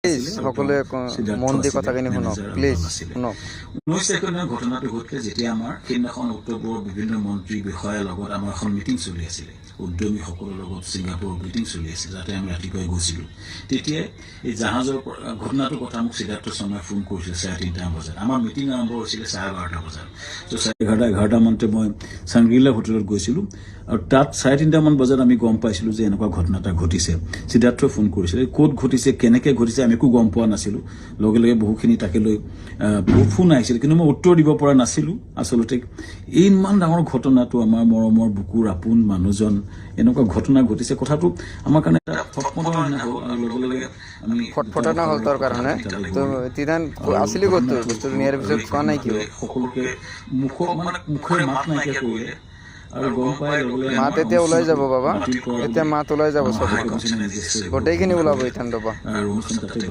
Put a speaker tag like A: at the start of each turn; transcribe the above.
A: Please সকলোৱে মন দি কথাখিনি শুনক, প্লিজ শুনক।
B: 19 তাৰিখৰ দিনা ঘটনাটো ঘটিলে, যেতিয়া আমাৰ সেইদিনাখন অক্টোবৰৰ বিভিন্ন মন্ত্ৰী বিষয়াৰ লগত আমাৰ এখন মিটিং চলি আছিলে, উদ্যমীসকলৰ লগত ছিংগাপুৰৰ মিটিং চলি আছিল, যাতে আমি ৰাতিপুৱাই গৈছিলোঁ। তেতিয়াই এই জাহাজৰ ঘটনাটোৰ কথা মোক সিদ্ধাৰ্থ শৰ্মাই ফোন কৰিছিলে 3:30 বজাত। আমাৰ মিটিং আৰম্ভ হৈছিলে 12:30 বজাত। ত' 11:30, 11মানতে মই চাংগ্ৰিলা হোটেলত গৈছিলোঁ আৰু তাত 3:30মান বজাত আমি গম পাইছিলোঁ যে এনেকুৱা ঘটনা এটা ঘটিছে। সিদ্ধাৰ্থই ফোন কৰিছিলে। ক'ত ঘটিছে, কেনেকৈ ঘটিছে, আমি একো গম পোৱা নাছিলোঁ। লগে লগে বহুখিনি তাকে লৈ বহু ফোন আহিছিল, কিন্তু মই উত্তৰ দিব পৰা নাছিলোঁ। আচলতে এই ইমান ডাঙৰ ঘটনাটো, আমাৰ মৰমৰ বুকুৰ আপোন মানুহজন, এনেকুৱা ঘটনা ঘটিছে, কথাটো আমাৰ কাৰণে এটা ফটফটৰ নিচিনা হ'ল আৰু লগে লগে আমি
A: ফটফটা হ'ল তোৰ কাৰণে। তো তিদান আছিলি ক'ত তই? বস্তুটো নিয়াৰ পিছত কোৱা নাই কিয়?
B: সকলোকে মুখ মানে মুখেৰে মাত নাইকিয়া কৰিলে আৰু গম পাই লগে লগে
A: মাত এতিয়া ওলাই যাব বাবা,
B: বাতিল কৰা
A: এতিয়া মাত ওলাই যাব।
B: আমাৰ
A: চব
B: হাই কমিশ্যনে নিজে
A: গোটেইখিনি ওলাব ইথান ৰবা।
B: আৰু অনুষ্ঠান তাতে